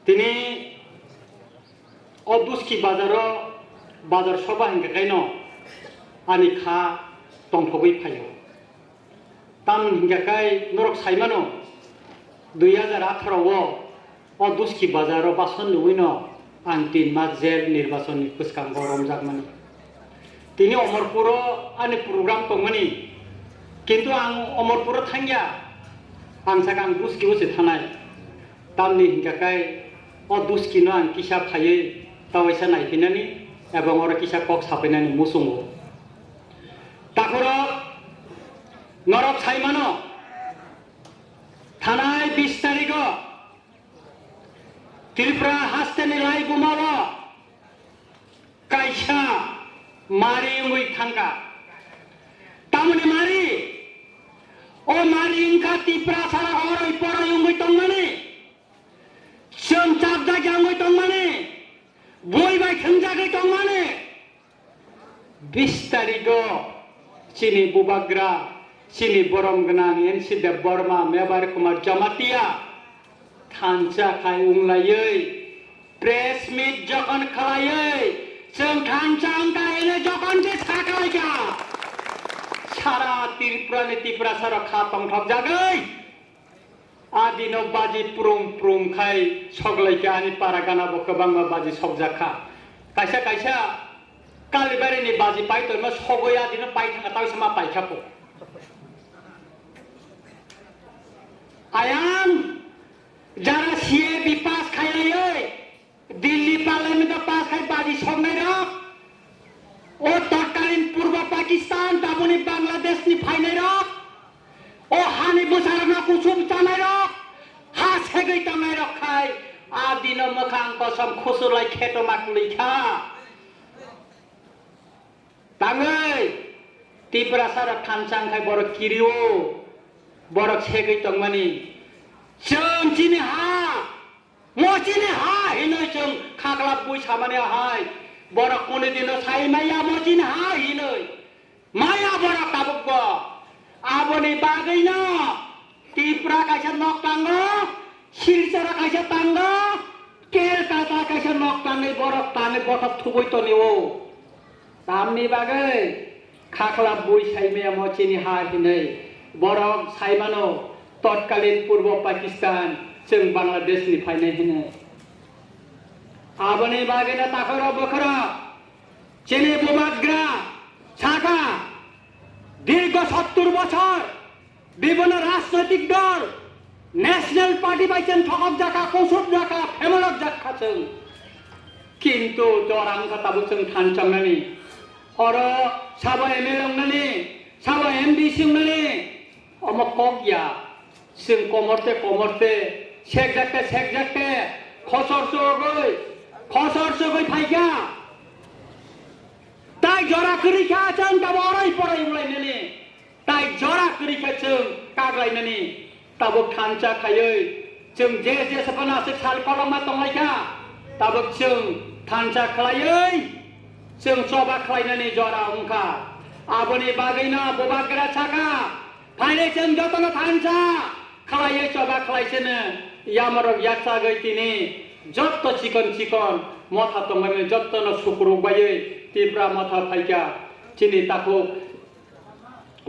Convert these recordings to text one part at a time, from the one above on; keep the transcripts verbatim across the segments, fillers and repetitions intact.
Tini o Duski bazaro bazar soba hinkhe kaino ani kha tongthogwi phaio. Tamoni hinkhe kai norok saimano, dui hajar atharo o o Duski bazaro bason nugwino ang tin mas jel nirbachonni bwskango romjakmani. Tini Omorpuro ani program tongmani, kintu ang Omorpuro thangya, ang saka ang Duskio se thanai. Tamni hinkhe kai o Duskino ang kisa phaiwi tawaisa naiphinani ebong oro kisa kok saphinani muchungo. Takhorok norok saimano, thanai bis tarigo Tripura hasteni laibumao kaisa mari wngwi thangkha. Tamoni mari, o mari wngkha Tiprasara oroi poroi wngwi tongmani, chwng chapjak wngwi tongmani, bui bai thwngjagwi tongmani. Bis tarigo chini bubagra, chini borom gwnang N C Debbarma, Mebar Kumar Jamatia thansa khai wnglaiwi, press meet jokhon khlaiwi, chwng thansa wngkha hwnwi jokhon se sakhlaikha, sara Tripurani Tiprasarok kha tongthokjagwi. A dino baji prum prum khai soklaikha ani para gana bo kwbangma baji sokjakha. Kaisa kaisa Kalibari ni baji pai tongma sogwi a dino pai thangkha, tawisa ma paikha po. Ayang jara C A B pass khailaiwi Delhi Parliament o pass khai baji soknai rok, o totkalin Purbo Pakistan, taboni Bangladesh ni phainai rok, o hani bwsarokno kuchuk chanai rok, ha segwi tongnai rok khai, a dino mwkhang kosom khusulai khetoma kwlwi kha. Tangwi Tiprasa rok thansa wngkhai borok kirio, borok segwi tongmani. Chwng chini ha, mo chini ha hinwi chwng khaklap bui samani ahai. Borok kuni dino sai maya mo chini ha hinwi. Maya borok tabukbo. Aboni bagwino Tipra kaisa nok tango, Silchara kaisa tango, Kolkata kaisa nok tangwi borok tangwi bothop thubui tonio. Tamni bagwi khaklap bui saimaya mo chini ha hinwi borok saimano totkalin Purbo Pakistan chwng Bangladesh ni phainai hinwi. Aboni bagwino takhorok bokhorok chini bubagra sakha dirgho sottur bochor Bibhinno rajnoitik dol, National Party bai chwng thokok jakha, kusuk jakha, phemalok jakha chwng. Kintu jora wngkha tabuk chwng thansa wngnani. Oro sabo M L A wngnani, sabo M D C wngnani. Omo kok ya. Chwng komorte komorte, sekjakte sekjakte, khosor chugwi, khosor chugwi phaikha. Tai jora kwrwi kha chwng tabo oroi poroi wnglainani. Tai jora kwrwi khe chwng kaglainani tabuk thansa khaiwi chwng je je saphano aswk sal kolokma tonglaikha, tabuk chwng thansa khlaiwi chwng choba khlainani jora wngkha. Aboni bagwino bubagra sakha, phainai chwng jotono thansa khlaiwi choba khlaisino yamarok yaksagwi tini jotto chikon chikon motha tongmani jottono sukuruk baiwi Tipra motha phaikha. Chini takhuk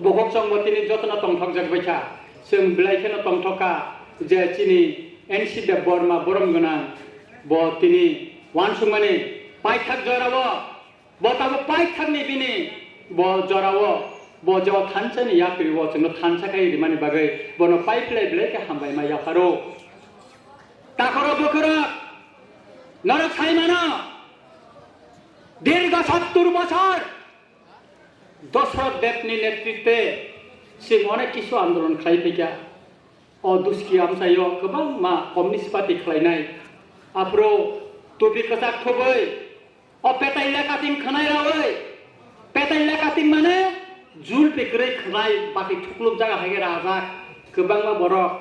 Bokhok chwngbo tini jotono tongthokjak bai kha. Chwng belai kheno tongthok kha je chini N C Debbarma borom gwnang bo tini uansukmani paithak jorao, bo tabuk paithakni bini bo jorao bo je o thansani yapri o chwngno thansa khai rimani bagwi bono pai phlai belai khe hambai ma yapharo. Takhoro bokhorok norok sai mano, dirgho sottur bochor Dosrot Debni netritwe chwng onek kisu andolon khlai phaikha. O Duski amchaio kwbangma Communist Party khlainai. Aphuru tupi kwchak thubwi, o petai lekating khwnai rawi, petai lekating mane julpi kwrwi khwnai, bati thukluk jaga hai khe rajak kwbangma borok.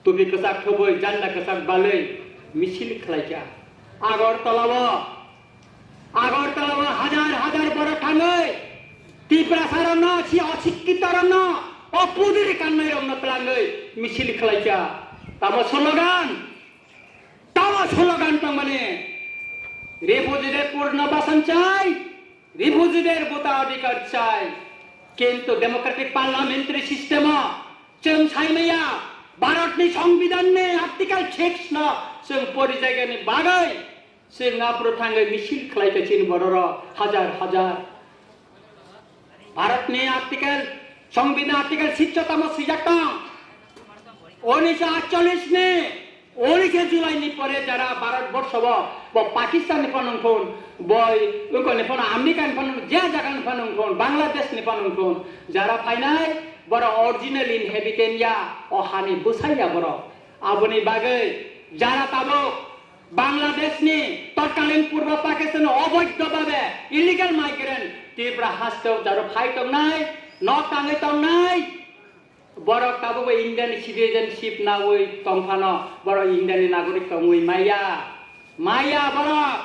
Tupi kwchak thubwi, janda kwchak balwi misil khlaikha. Agartala-o Agartala-o hajar hajar borok thangwi Tiprasarokno, si osikkitorokno, o pudiri kannairokno twlangwi misil khlaikha. Tamo slogan, Slogan tongmani, refugeeদের পুনর্বাসন চাই, refugeeদের ভোটাধিকার চাই। কিন্তু democratic parliamentary system-o chwng saimaya Bharatni Songbidanni Article six no chwng porijaigani bagwi chwng aphuru thangwi misil khlaikha chini bororok hajar hajar. Bharatni article, Songbidan article six o tamo swijak tong. Unisho atchollish ni, unisho July ni pore jara Bharat borsho bo, bo Pakistan ni phano wngthun, bo wngkol ni phano America ni phano, je jaga ni phano wngthun, Bangladesh ni phano wngthun, jara phainai, boro original inhabitant ya, o hani bwsai ya boro. Aboni bagwi jara tabuk Bangladesh ni totkalin Purbo Pakistan oboidho babe illegal migrant Tripura haste o jaro phai tongnai, nok tangwi tongnai, borok tabukbo Indian citizenship nawi tongphano, borok Indian ni nagorik tongwi maya, maya borok,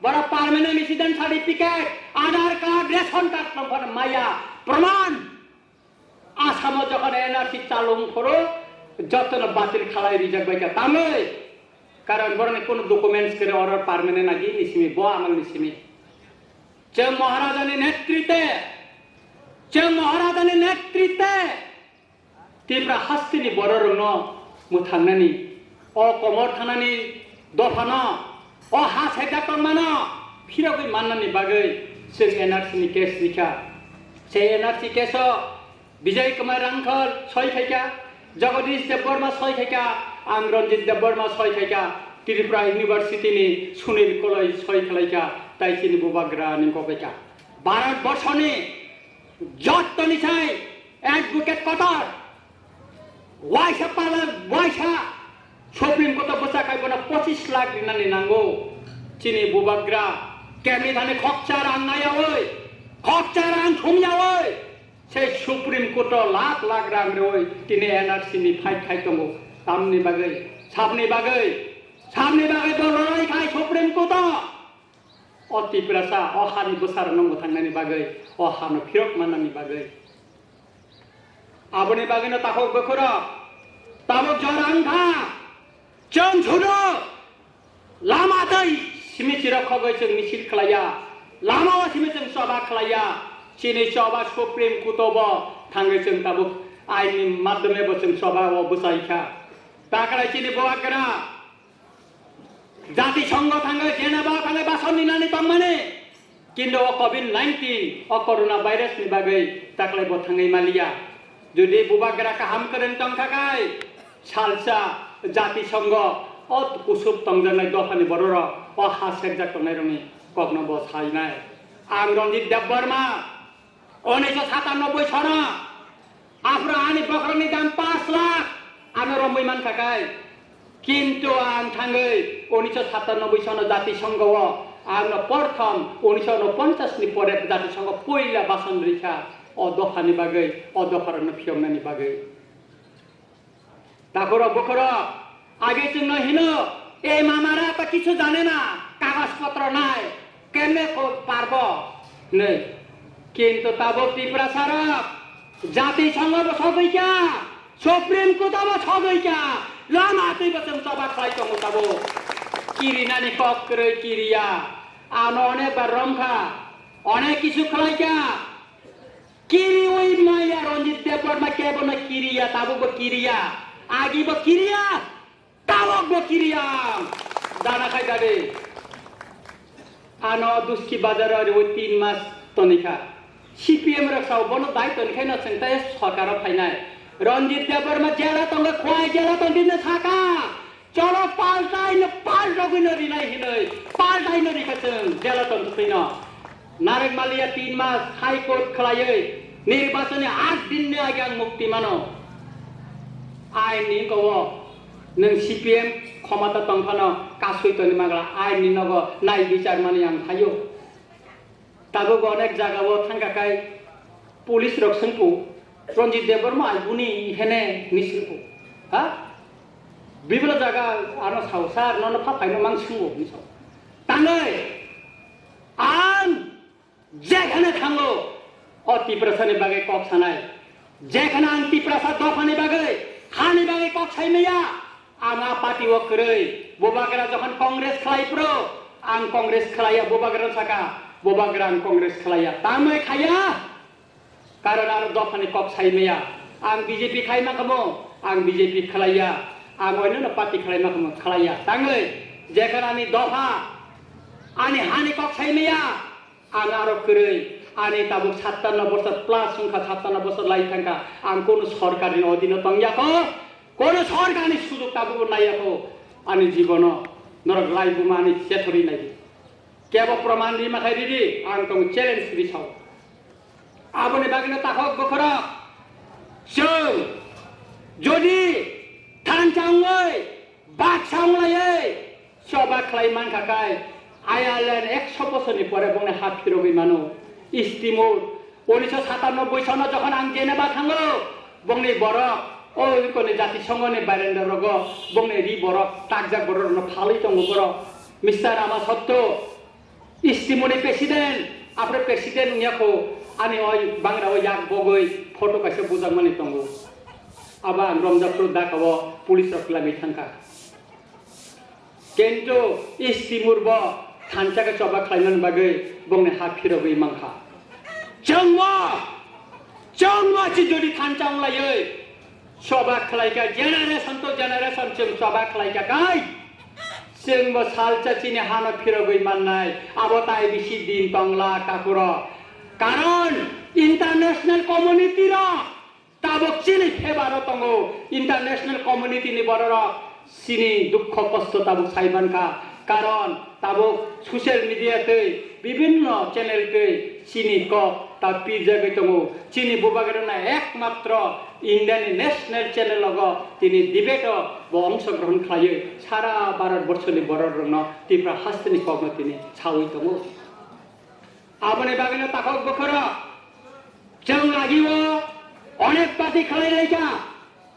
borok permanent resident certificate, Aadhaar card, ration card tongphano maya, proman. Asamo jokhon N R C chalung phuru jotono batil khalai rijak bai kha. Tamwi? Karon boroni kono documents kwrwi, oro permanent agi ni simi, bo amal ni simi. Chwng Maharajani netritwe, chwng Maharajani netritwe Tripura hasteni bororokno mwthangnani, o komor thanani dophano, o ha sejak tongmano phirogwi mannani bagwi chwng N R C ni case rikha. Se N R C case o Bijay Kumar Rangkhal soi khaikha, Jagadish Debbarma soi khaikha, ang Ranjit Debbarma soi khaikha, Tripura University ni Sunil Koloi soi khlaikha, tai chini bubagra ni kobaikha. Bharat borshoni jottoni sai advocate kotor, waisa pala, waisa Supreme Court o bwsa khai bono pochis lakh rinani nango. Chini bubagra kemni thani khokcha rang nayawi, khokcha rang thumyawi, se Supreme Court o lakh lakh rang rewi tini N R C ni fight khai tongo. Tamni bagwi, sabni bagwi, sabni bagwi bo lorai khai Supreme Court o. O Tiprasa, o hani bwsarokno mwthangnani bagwi, o hano phirok mannani bagwi. Aboni bagwino takhuk bukhurok, tabuk jora wngkha, chwng sudu lama twi simi chirok khogwi chwng misil khlaiya, lama o simi chwng choba khlaiya, chini choba Supreme Court o bo thangwi chwng tabuk aini madhyome bo chwng choba o bwchai kha. Takhwlai chini bubagra Jati Songho thangwi Geneva thangwi bason ninani tongmani, kintu o covid nineteen, o corona virus ni bagwi taklai bo thangwi maliya. Jodi bubagra kaham kwrwng tongkha khai, salsa Jati Songho o kusuk tongjaknai dophani bororok, o ha sekjak tongnairokni kokno bo sainai. Ang Ranjit Debbarma, Unisho satanoboi sono aphuru ani bokhorokni dam pash lakh ano romwi mankha khai. Kintu ang thangwi unisho satanoboi sono Jati Songho o ano porthom unisho unoponchas ni pore Jati Songho poila bason rikha o dophani bagwi, o dopharokno phiyoknani bagwi. Takhurok bukhurok, age chwngno hino, "E mamara to kichu jane na, kagoj potro nai, kemne ko parbo?" hinwi. Kintu tabuk Tiprasarok Jati Songho bo sogwi kha, Supreme Court bo sogwi kha, lama twi bo chwng choba khlai tongo tabuk. Kirinani kok kwrwi kiriya, ano onek bar romkha, onek kisu khlaikha. Kiriwi maya Ranjit Debbarma kebono kiriya, tabukbo kiriya, agibo kiriya, tabukbo kiriya. Dana khai dade. Ano Duski Bazar o riwi tin mas tonikha. C P M rok sao bono dai tonikhai no chwng tai sorkar o phainai. Ranjit Debbarma jela tongo, khwai jela tong bini saka. Cholo paltai no, paltogwi no rinai hinwi, paltai no rikha chwng, jela tong thwino. Narek Malia tin mas High Court khlaiwi, nirbachoni aat din ni age ang mukti mano. Ain ni wngkha o, nwng C P M khomata tong phano kasui toni magla, ain ni nogo nai bichar mani ang phaio. Tabuk onek jaga o thangkha khai police rok swngkhu, "Ranjit Debbarma aibuni hene?" hinwi swngkhu. Ha? Bibla jaga ano sao, "Sir, nono pha phaino mang swngo," hinwi sao. Tangwi ang jekhane thango, o Tiprasani bagwi kok sanai. Jekhane ang Tiprasa dophani bagwi, hani bagwi kok saimaya, Ang a party o kwrwi, Bubagra jokhon Congress khlai phuru, ang Congress khlaiya, Bubagra saka, Bubagra ang Congress khlaiya. Tamwi khaiya? Karon aro dophani kok sai maya. Ang B J P khai ma kamo, ang B J P khlaiya. Ang oinano party khlai ma kamo, khlaiya. Tangwi, jekhon ani dopha, ani hani kok sai maya, ang aro kwrwi, ani tabuk sattanno bosor plus wngkha, sattanno bosor lai thangkha, ang kono sorkarni odino tongya kho, kono sorkarni sujog tabukbo naiya kho, ani jibono norok lai buma ani chethorwi nai. Kebo proman rima khai ridi, ang tong challenge ri sao. Aboni bagwino takhok bokhorok, chwng jodi thansa wngwi, baksa wnglawi, choba khlai mankha kai, Ireland ekso bosorni pore bongni ha phirogwi mano. East Timor, unisho satanoboi sono jokhon ang Geneva thango, bongni borok, o ikoni jatisongoni barenda rogo, bongni ri borok, takjak borok rokno phalwi tongo borok. Mister Rama Sotto, East Timor ni president, apre president wngya kho, ani oi bangra o yak bogwi photo kaisa bujakmani tongo. Abo ang romjak phuru dakao police rok twlangwi thangkha. Kintu East Timor bo thansa khe choba khlaimani bagwi bongni ha phirogwi mankha. Chwngbo, chwngbo chi jodi thansa wnglaiwi choba khlaikha, generation to generation chwng choba khlaikha kai, chwngbo salsa chini hano phirogwi mannai, abo tai bisi din tongla kakuro. Karon international community rok tabuk chini favour o tongo, international community ni bororok chini dukho kosto tabuk sai mankha, karon tabuk social media tei bibinno channel tei chini kok ta pirjagwi tongo. Chini Bubagrana ekmatro India ni national channel logo tini debate o bo ongshogrohon khlaiwi sara Bharat borso ni borok rokno Tripura haste ni kokno tini sawi tongo. Aboni bagwino takhok bokhorok chwng agio onek party khlai laikha,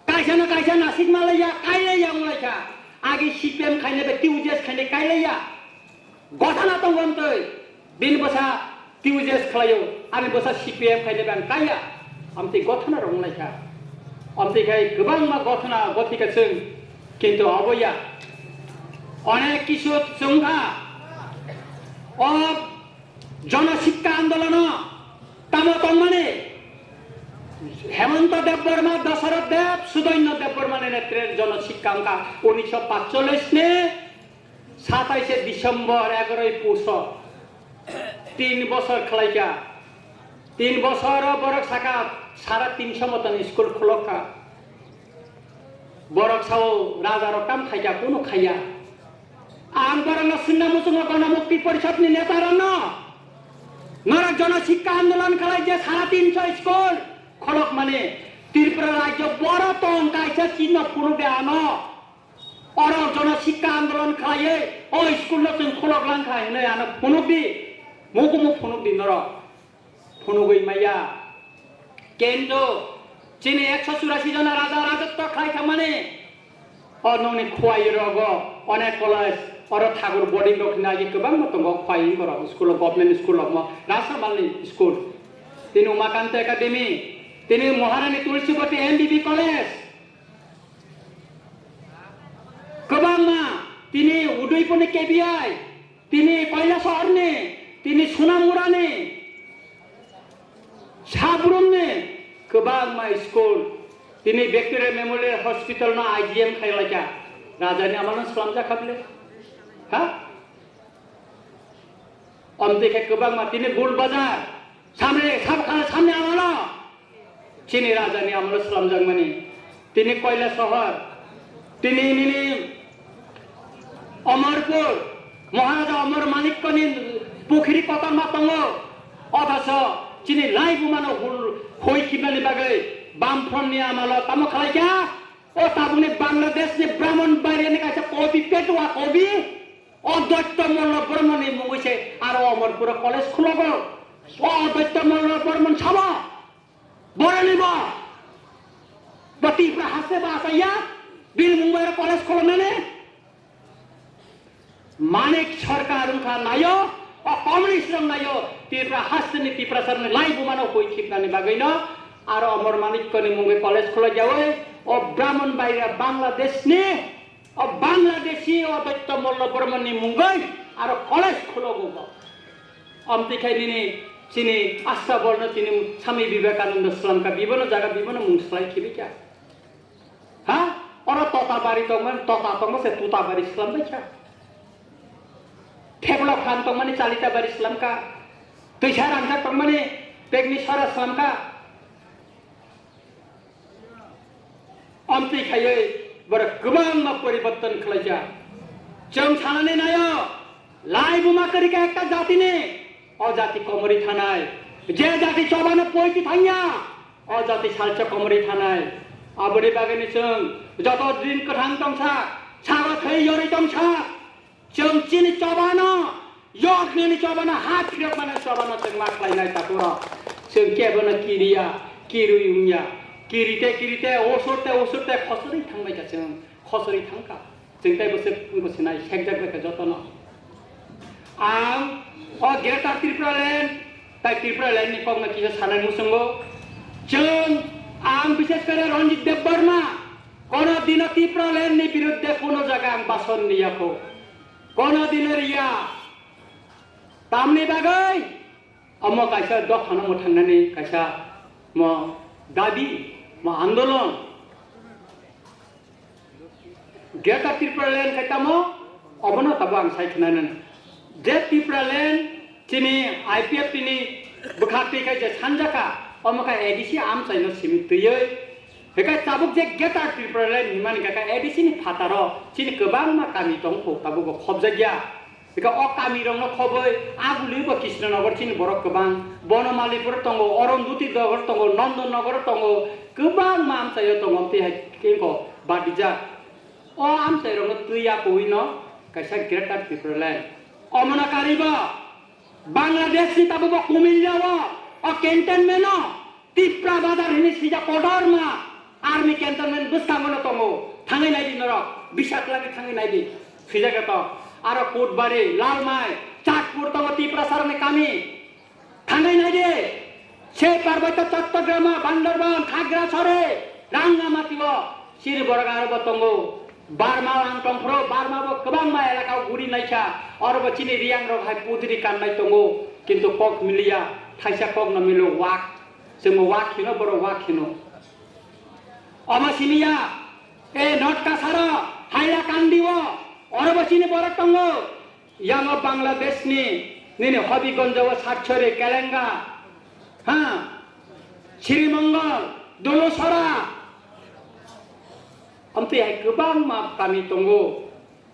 kaisa no kaisa nasik ma laiya, kai laiya wng laikha. Agi C P M khaina be T U J S khaina kai laiya. Gothana tongo amtwi, bini bwsa T U J S khlaio, ani bwsa C P M khaina be ang kaiya. Amtwi gothana rok wng laikha. Amtwi khai kwbangma gothana gothika chwng, kintu obo ya. Onek kisu chwng kha. O Jono Sikka Andolono tamo tongmani Hemonto Debbarma, Dasarath Deb, Sudainno Debbarmani netre Jono Sikka wngkha unisho patchollish ni sataishe December egaroi puso tin bosor khlaikha. Tin bosoro borok saka sara tinso moton school khulokha. Borok sao raja rok kam khaikha, kunu khaiya. Ang borokno swngna muchungo Ganamukti Porishad ni neta rokno. Norok Jono Sikka Andolon khlai je sara tinso school kholok mani Tripura rajyo boro tong kaisa chinno phunuk de ano. Oro Jono Sikka Andolon khlaiwi o school no chwng kholok langkha hinwi ano phunuk di. Mukumu phunuk di norok. Phunugwi maya. Kintu chini ekso churasi jona raja rajotwo khlai thangmani. O nokni Khowai rogo onek college, oro Thakur boarding rok hinwi agi kwbangma tongo Khowai borok school o, government school rok mo Rasamalni school. Tini Umakanta Academy, tini Maharani Tulsibati M B B college. Kwbangma tini Udaipurni K B I, tini Kailasahorni, tini Sonamurani, Sabrumni kwbangma school, tini Victoria Memorial Hospital no I G M khailaikha, rajani amalo swlamjak kha bile? Ha? Omtwi khe kwbangma tini Gul Bazar, samre, sab khala samni amalo chini rajani amalo swlamjakmani. Tini Koilasohor, tini nini Omorpur, Maharaja Omor Manikkoni pukhiri kotorma tongo, othocho chini laibumano hul-, hoi khibnani bagwi Bamfrontni amalo tamo khlaikha? O tabukni Bangladeshni Brahmanbariani kaisa kobi, Petua kobi, o Doitto Mollo Bormoni mungwi se aro Omorpuro college khulogo. O Doitto Mollo Bormon sabo? Boroni bo? Bo Tripura haste ba asaya? Bini mungwi aro college khuloknani? Manik Sarkar wngkha nayo, o communist rok nayo, Tripura hasteni Tiprasarni laibumano hoi khibnani bagwino, aro Omor Manikkoni mungwi college khulokyawi, o Brahmanbaria Bangladeshni O Bangladeshi o Doitto Mollo Bormon ni mungoi aro college khulogo bo. Amtwi khai nini chini Asha Borno tini Swami Vivekananda swlamkha, bibono jaga bibono mung swlai khibikha. Ha? Oro tota bari tongmani, tota tongma se tuta bari swlambaikha. Theblo khan tongmani chalita bari swlamkha. Twisa rangchak tongmani pekni sora swlamkha. Amtwi khaiwi borok kwbangma poriborton khlaijak. Chwng sanani naio, laibuma kwrwikha ekta jatini, o jati komorwi thanai. Je jati chobano poiti thangya, o jati salsa komorwi thanai. Aboni bagwino chwng joto din kwthang tongsa, sago thwi yorwi tongsa. Chwng chini chobano, yoknini chobano, ha phirokmani chobano chwng ma khlainai takhurok. Chwng kebono kiriya, kirwi wngya. Kirite, kirite, osorte, osorte, khosori thangbaikha chwng, khosori thangkha. Chwng tei bwswk wngkha sinai, sekjak baikha jotono. Ang o Greater Tripura Land, tai Tripura Land ni kokno kisa sanai muchungo. Chwng, ang bishes kore Ranjit Debbarma, kono dino Tripura Land ni birudde kono jaga ang bason niyakho. Kono dino riya. Tamni bagwi omo kaisa dophano mwthangnani kaisa mo dabi, mo andolon. Greater Tripura Land khai tamo, obono tabo ang sai khna nani. Je Tripura Land chini I P F T ni bwkhak twi khai je sanjaka, omo kha A D C amchaino simi twiwi. Hinkhe tabuk je Greater Tripura Land himani kha A D C ni phataro chini kwbangma kami tongkho, tabukbo khobjakya. Hinkhe o kami rokno khobwi aguli bo Krishnanagar chini borok kwbang, Bonomalipur tongo, Arundhati Nagar tongo, Nandan Nagar tongo, kwbangma amchaio tongo, amtwi hai khe ko badijak. O amchai rokno twi ya kuwi no kaisa Greater Tripura Land. Omono karibo Bangladesh ni tabukbo Kumilla o, o cantonment o, Tipra Bazar hini sijak kotorma army cantonment bwskango no tongo. Thangwi naidi norok, Bisakla ni thangwi naidi. Sijak to. Aro Kotbari, Lalmai, Chatpur tongo Tiprasa rokni kami. Thangwi naidi. Se Parbaita Chattogram, Bandarban, Khagrasore, Rangamati o. Chini borok aro bo tongo. Barma ang tongphuru, Barma bo kwbangma elaka o guri naikha. Oro bo chini Riyang rok hai pudri kannai tongo. Kintu kok miliya, thaisa kok no milo wak. Chwngbo wak hino, borok wak hino. Omo simiya, e North Kasaro, Hailakandi o, oro bo chini borok tongo. Yango Bangladesh ni, nini Hobigonjo o Satchori, Kelenga, ha, Srimongol, Dolusora. Amtwi hai kwbangma kami tongo.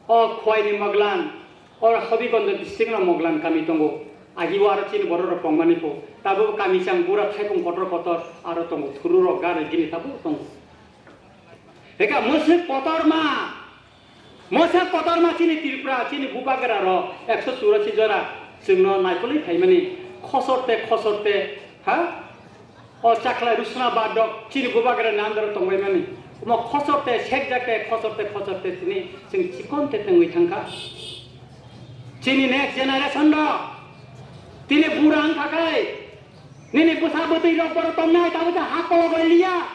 O Khwaini Moglan, o Habigonjo district no Moglan kami tongo. Agi o aro chini borok rok tongmani po. Tabuk kami chang bura thaipung kotor kotor aro tongo. Thuru rok gari gini tabuk tongo. Eka mwswk kotorma, mwswk kotorma chini Tripura, chini Bubagra rok ekso churasi jora chwngno naikolwi phaimani. Khosor te, khosor te, ha? O chakhlai Rusna Badok chini Bubagra ni under o tongbaimani. Omo khosor te sekjak te khosor te khosor te tini chwng chikon te tongwi thangkha. Chini next generation rok tini bura wngkha kai nini bwsa bwtwi rok borok tongnai tabuk ha kologoi liya.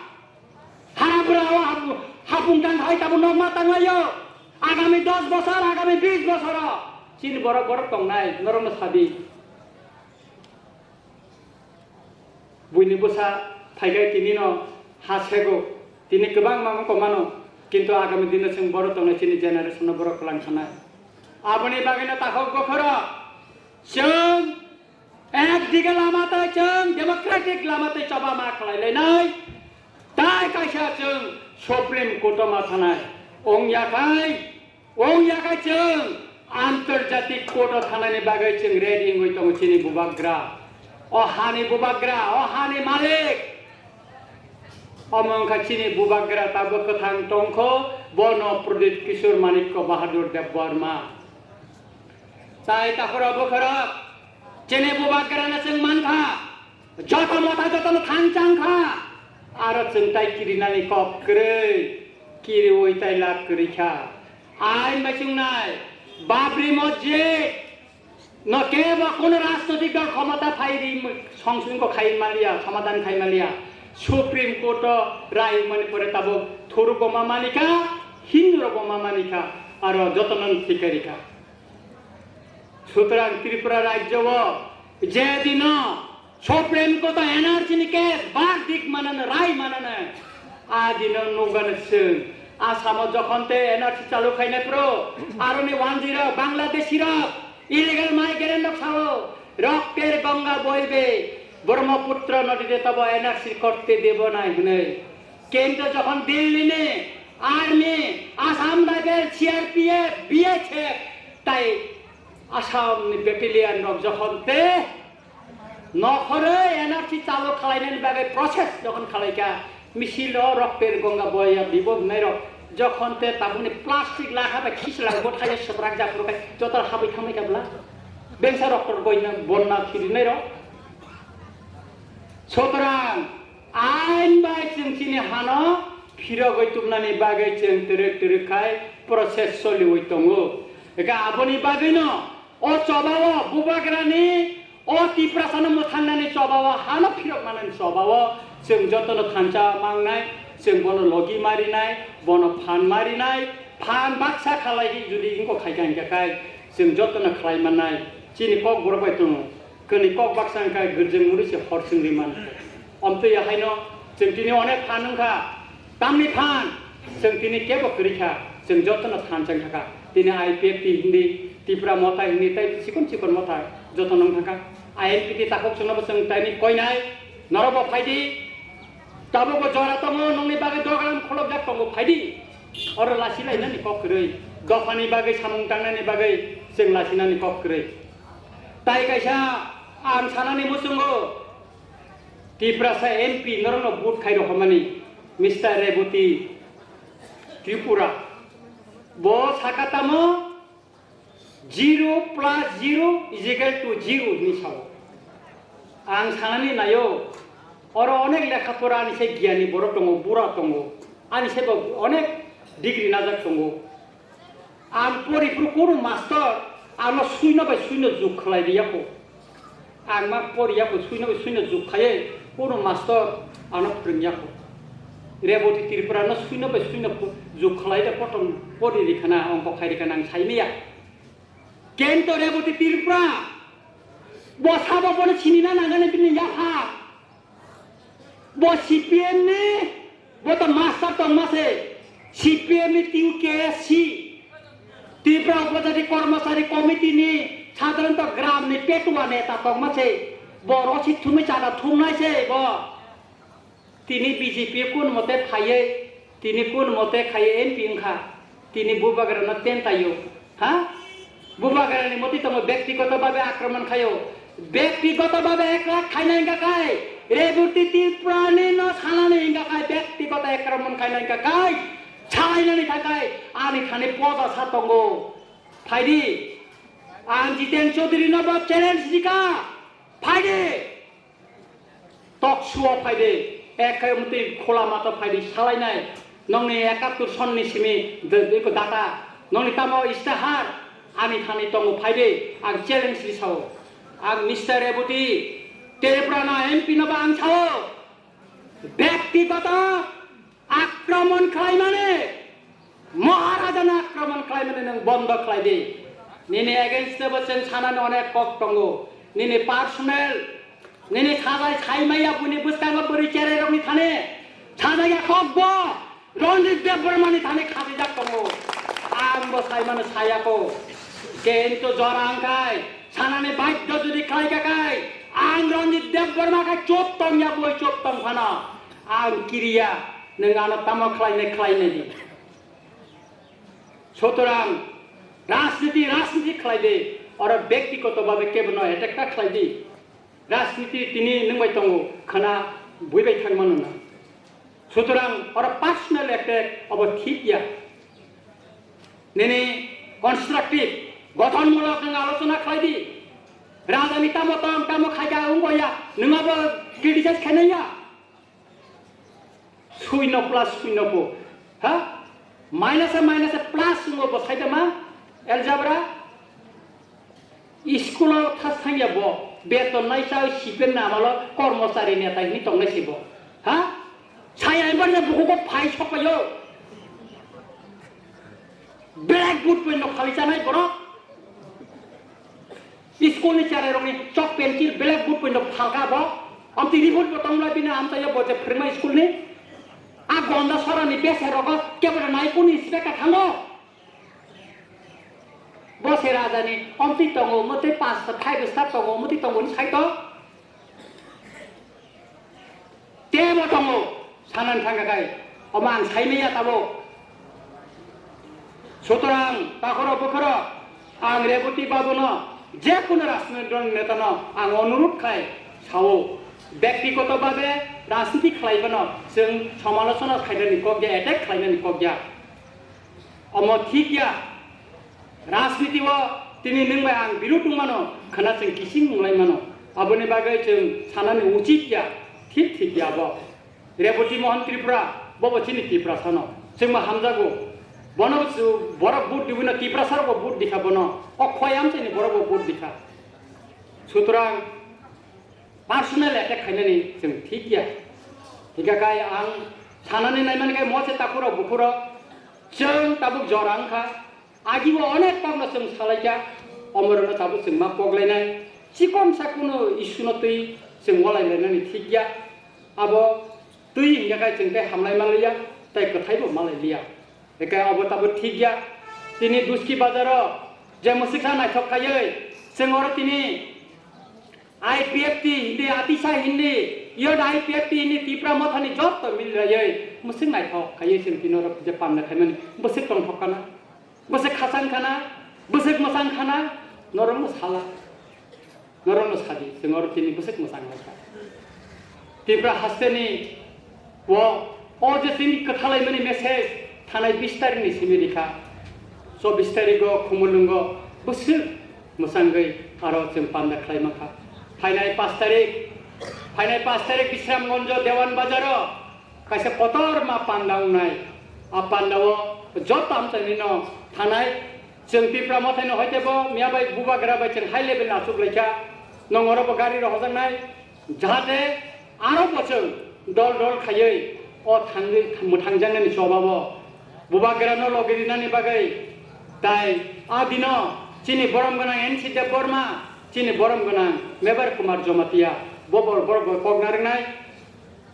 Hara bura o hap-, hapung tang hai tabuk nokma tanglaio. Agami dos bosor, agami bis bosor o chini borok borok tongnai norokno sabi. Buini bwsa phaikai tini no ha sego, tini kwbangma wngkha mano, kintu agami dino chwng borok tongnai chini generation no borok kwlang sanai. Aboni bagwino takhuk bokhorok chwng ekdige lama tei chwng democratic lama tei choba ma khlai lainai, tai kaisa chwng Supreme Court o ma thanai wng ya khai. Wng ya khe chwng antarjatik court o thanani bagwi chwng ready wngwi tongo chini bubagra. O hani bubagra, o hani malik. Omo wngkha chini bubagra tabuk kwthang tongkho, bono Pradip Kishore Manikya Bahadur Debbarma. Tai takhoro bukhorok chini bubagrano chwng mankha. Joto motha jotono thang chang kha. Aro chwng tai kirinani kok kwrwi, kiriwi tai lab kwrwi kha. Ain bai chwngnai, Babri Masjid no kebo kono rajnoitik dol khomota phai ri, songsodhon khai maliya, somadhan khai maliya. Supreme Court o rai mani pore tabuk thuru goma malikha. Hindu rok bo ma mani kha, aro jotono thwikha rikha. Sutrang Tripura rajyo o je dino Supreme Court o N R C ni case verdict manana, rai manana, a dino nukgana chwng. Asamo jokhon te N R C chalu khainai pro, aroni wanjwi rok, Bangladeshi rok, illegal migrant rok sao, rokter Ganga boibe, Brahmaputra nodi de tobo N R C korte debo nai hwnwi. Kento jokhon Delhi ni Army, Assam Rifle, C R P F, B S F, tai Assam ni battalion rok jokhon te nokhorwi N R C chalu khwlainani bagwi process jokhon khwlaikha, misil o rokter Ganga boya bibo hwnwi rok jokhon te tabukni plastic lakha bai khichla bo thaiya swbrak jak rok joto habwi thangwi kha bla bengsa roktor boina bonna khirinai rok. Sutrang ain bai chwng chini hano phirogwi tubnani bagwi chwng twrwk twrwk khai process choliwi tongo. Eka aboni bagwino o chobao bubagrani, o Tiprasano mwthangnani chobao, hano phirok manani chobao chwng jotono thansa mangnai, chwng bono logi marinai, bono phan marinai, phan baksa khalai judi ingko khaikha hingkha khai chwng jotono khlai mannai. Chini kok borok bai tongo. Kwnwi kok baksa wngkha, gwrjwng mwnwi se hor chwngwi man. Omtwi ya haino chwng tini onek phan wngkha. Tamni phan? Chwng tini kebo kwrwi kha, chwng jotono thansa wngkha kha. Tini I P F T hindi, Tipra Motha hindi, tei chikon chikon motha jotono wngkha kha. I N P T takhuk chwngno bo chwng tini koinai, norok bo phaidi. Tabuk bo jora tongo, nongni bagwi dogalam kholopjak tongo, phaidi. Oro lasi lainani kok kwrwi, dophani bagwi samung tangnani bagwi chwng lasinani kok kwrwi. Tai kaisa ang sanani muchungo, Tiprasa M P norokno vote khai rohormani, Mister Reboti Tripura. Bo saka tamo, zero plus zero is equal to zero hinwi sao. Ang sanani naio, oro onek lekha pora ani se giyani borok tongo, bura tongo, ani se bo onek degree najak tongo. Ang pori phuru kunu master ano suino bai suino juk khlai riya kho. Ang ma pori ya kho, suino bai suino juk khaiye kunu master ano phrwng ya kho. Reboti Tripura no suino bai suino juk khlai de potom pori rikhana, ongkho khai rikhana ang sai maya. Kento Reboti Tripura bo sabo bono sinina nangani bini yapha. Bo C P M ni, bo to master tongma se, C P M ni T U K S C, Tripura Upajati Kormachari Committee ni, sadharanto gram ni petua neta tongma se, bo rosi thumwi chana thumnai se bo. Tini B J P kun mote phaiye, tini kun mote khaiye M P wngkha, tini bubagrano tentaio, ha? Bubagrani moti tongo, bektigoto babe akromon khaio, bektigoto babe ekla khaina hingka kai, Reboti Tripurani no sanani hingka kai, bektigoto akromon khaina hingka kai, salainani thakai ani thani poja sa tongo, phaidi, ang Jiten Chaudhary no bo challenge rika, phaidi. Talk show o phai de, ekhe mtwi khula mato phai de, salainai, nongni ekattur sonni simi de, de, data, nongni tamo istihar, ani thani tongo phai de, ang challenge ri sao. Ang Mister Reboti, Tripura no M P no ba ang sao. Bektigoto akromon khlaimani, Maharajano akromon khlaimani nwng bondo khlai di. Nini against bo chwng sanani onek kok tongo. Nini personal, nini sajai saimaya buini bwskango bwrwi cherai rokni thani sajaya kok bo Ranjit Debbarmani thani khachijak tongo. Ang bo saimano sayako. Kintu jora wngkhai sanani badhyo jodi khlaika khai, ang Ranjit Debbarma khai chup tongya boi chup tong phano. Ang kiriya, nwng ano tamo khlainai khlainai di. Sutorang rajniti, rajniti khlai di, oro bektigoto babe kebono attack ta khlai di. Rajniti tini nwng bai tongo, khana bui bai thang mano na. Sutorang oro personal attack obo thik ya. Nini constructive, gothonmulok nwng alochona khlai di. Rajani tamo tong, tamo khaika wngbo ya, nwng abo criticize khainai ya. Suino plus suino po. Ha? Minus a minus a plus wngbo bo saitama algebra. School o thas thangya bo beton nai chai sipen na amalo kormochari neta hini tongnai si bo. Ha? Saya embar ya buku ko phai sok payo. Black board poino phali chanai borok. School ni cherai rokni chok pencil black board poino phalka bo. Amtwi report bo tongla bini amchaio bo je phwrwngma school ni. A gonda sorani bese rogo kebra nai kuni inspector thango. Bo se raja ni amtwi tongo, motwi pasta five star tongo, motwi tongo ni saito. Tebo tongo, sanani thangkha khai, omo ang saimaya tabuk. Sutorang, takhoro bukhoro, ang Reboti babuno, je kono rajnitik dol netano ang onurudh khai sao, byaktigoto babe rajniti khlaibano chwng somalochona khainani kok ya, attack khlainani kok ya. Omo thik ya. Rajniti o tini nwng bai ang birud wng mano, khwna chwng kising wng lai mano. Aboni bagwi chwng sanani uchit ya, thik thik ya bo. Reboti Mohan Tripura, bobo chini Tiprasa no. Chwngma hamjago. Bono chu borok vote diwi no Tiprasa rok bo vote dikha bono. O khoi amchaini borok bo vote dikha. Sutrang personal attack khainani chwng thik ya. Hingkha khai ang sanani naimani khai mo se takhurok bukhurok chwng tabuk jora wngkha. Agi bo onek kokno chwng salaikha, omorokno tabuk chwng ma koklainai. Chikon sa kuno issue no twi chwng walai lainani thik ya. Abo twi hingkha khai chwng tei hamlai manliya, tei kwthai bo malai liya. Hingkhe abo tabuk thik ya. Tini Duski bazaro je mwswksa naithok khaiwi chwng oro tini I P F T hindi, atisa hindi, yod I P F T hindi, Tipra mothani jotto milrayoi, mwswk naithok khaiwi chwng tini oro je panda khaimani, bwswk tongthok kana, bwswk khachang kana, bwswk mwchang kana, norokno sala, norokno sadi, chwng oro tini bwswk mwchang laikha. Tipra hasteni O, o je tini kwthalaimani message thanai bis tarikni simi rikha. Chobbish tarigo Khumulwngo bwswk mwchangwi aro chwng panda khlai mankha. Phainai paanch tarik, phainai paanch tarik Bisramganjo Dewan Bazaro kaisa kotorma panda wngnai. A pandao joto amchaini no thanai chwng Tipra Mothaino hoitebo miya bai bubagra bai chwng high level achuk laikha. Nongoro bo gari rok hojaknai. Jahate aro bo chwng dol dol khaiwi o thangwi mwthangjaknani chobao bubagrano logi rinani bagwi. Tai a dino chini borom gwnang N C Debbarma, chini borom gwnang Mebar Kumar Jamatia, bo bor-, borok bai kok narwknai.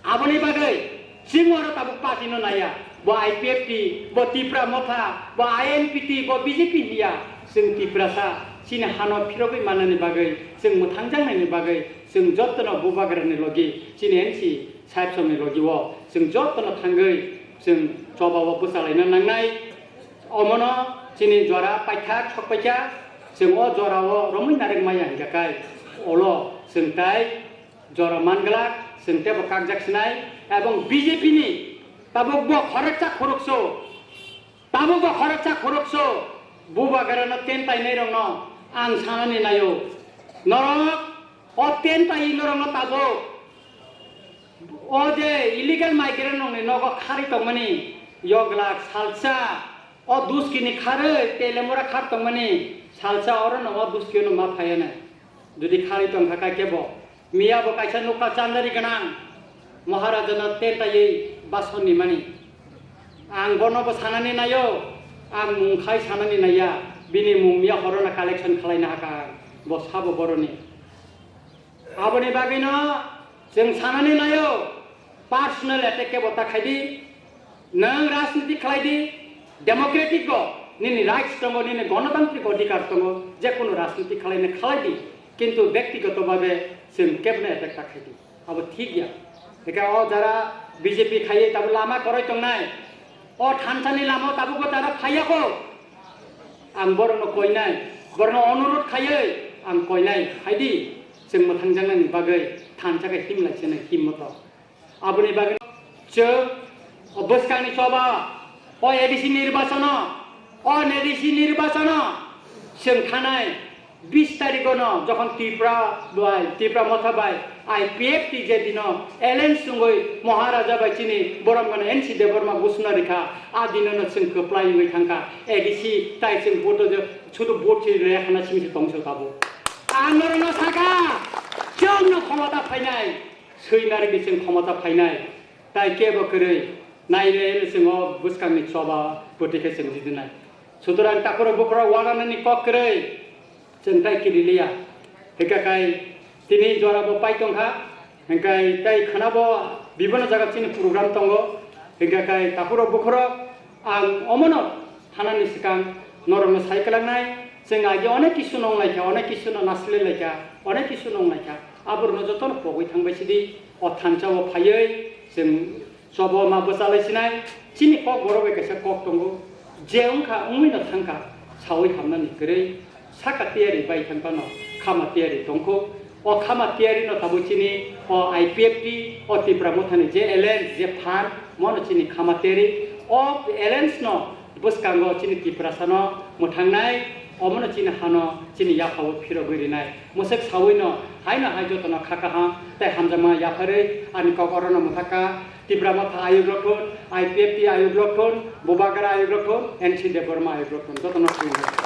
Aboni bagwi chwng oro tabuk party no naiya, bo I P F T, bo Tipra Motha, bo I N P T, bo B J P hiya, chwng Tiprasa, chini hano phirogwi mannani bagwi chwng mwthangjaknaini bagwi. Chwng jotono bubagrani logi, chini N C sahibsongni logi o chwng jotono thangwi chwng chobao bwchalaina nangnai. Omono chini jora paithak sokpaikha, chwng o jorao romwi narwk maya hingkha kai, olo chwng tai jora manglak, chwng teibo kakjak sinai, ebong B J P ni tabuk bo khoroksa khorokso. Tabuk bo khoroksa khorokso bubagrano tentai nairokno ang sanani naio. Norok o tentai norokno tabuk o je illegal migrant rokni nogo khari tongmani yoglak salsa o Duskini kharwi Telemura khar tongmani salsa orono o Duskino ma phaiyanai. Jodi khari tongkha khe bo Miya bo kaisa nukha chandari gwnang, Maharajano tentaiwi bason nimani. Ang bono bo sanani naio, ang mung khai sanani naiya, bini mung miya horono collection khalaina hakha ang, bo sabo boroni. Aboni bagwino chwng sanani naio, personal attack kebo ta khaidi, nwng rajniti khlaidi, democratic go nini rights tongo, nini gonotantrik odhikar tongo, je kono rajniti khlaina khlaidi, kintu byaktigoto bhabe chwng kebno attack ta khaidi, abo thik ya. Eka o jara B J P khaiwi tabuk lama kwrwi tongnai, o thansani lama o tabukbo jara phaiya kho, ang borokno koinai, borokno onurudh khaiwi ang koinai, phaidi chwng mwthangjaknani bagwi thansa khe himlai chini himmoto. Aboni bagwi chwng o bwskangni choba, o A D C nirbachono, o A D C nirbachono chwng thanai bis tarigono jokhon Tripura bai, Tripura Motha bai I P F T je dino alliance chwngwi Maharaja bai chini borom gana N C Debbarma gusuna rikha, a dinono chwng kwplai wngwi thangkha A D C tai chwng vote o je sudu vote se rekhana simi se tongse tabuk. Ang norokno sakha, chwngno khomota phainai. Swi narwgwi chwng khomota phainai, tai kebo kwrwi nairwi chwng o bwskangni choba bwtwi khe chwng ridinai. Sutorang takhurok bukhurok uananani kok kwrwi chwng tai kiriliya. Hwnkhe kai tini jora bo pai tongkha. Hwnkhe tai khwnabo bibino jaga chini program tongo. Hwnkhe kai takhurok bukhurok ang omono thanani swkang norokno sai kwlangnai. Chwng age onek kisu nong laikha, onek kisu no nasilai laikha, onek kisu nong laikha. Aborokno jotono pogwi thangbai sidi. O thansa o phaiwi chwng Chobo ma bwchalai sinai, chini kok borok bai kaisa kok tongo, je wngkha wngwi no thangkha, sawi hamnani kwrwi, saka tiyari bai thang phano khama tiyari tongkho. O khama tiyari no tabuk chini o I P F T, o Tipra Mothani je alliance, je phan, mono chini khama tiyari. O alliance no bwskango chini Tiprasano mwthangnai, omono chini hano chini yaphao phirogwi rinai. Mwswk sawino haino hai jotono kha kaham tei hamjakma yapharwi ani kok orono mwthakha. Tipra Motha ayuk rok thun, I P F T ayuk rok thun, Bubagra ayuk rok thun, N C Debbarma ayuk rok thun, jotono thung.